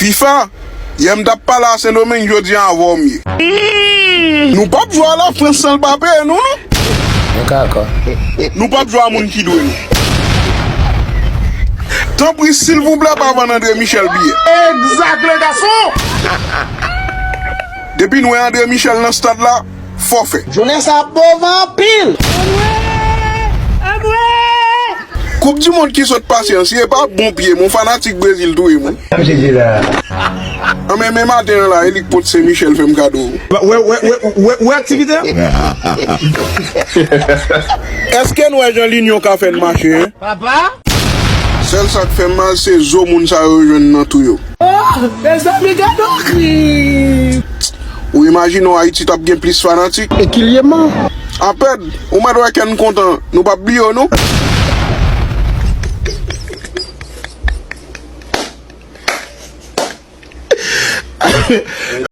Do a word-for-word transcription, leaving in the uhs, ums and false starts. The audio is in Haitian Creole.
Fifa, yè m t ap pale a Sendomeng, jodi a avè w m ye. Nou p ap jwe a Lafrans san l pa peye nou, non. Nou ka akò. Nou p ap jwe a moun ki dwe nou. Tanpri, silvouplè, pa vann André Michel biyè. Egzak, le gason! Depi n wè André Michel nan stad la, fòfè. Jounen sa ap move anpil. Koup di mond ki sot pase an, si e pa bon pye m, yon fanatik Brezil touye m wi. Sa misye di la? An men, men maten an la, e li k pot Sen Michel fè m kado. Wè, wè, wè, wè, wè aktivite a? Èske n wè jan linyon ka fè n mache, en? Papa? Sèl sa k fè m mal, se zo moun sa yo jwenn nan twou yo. Oh, mezanmi, gade yon krim! Ou imajine w Ayiti t ap gen plis fanatik? Ekilyèman. Apèd, ou mèt wè kè n kontan, nou p ap bliye w non.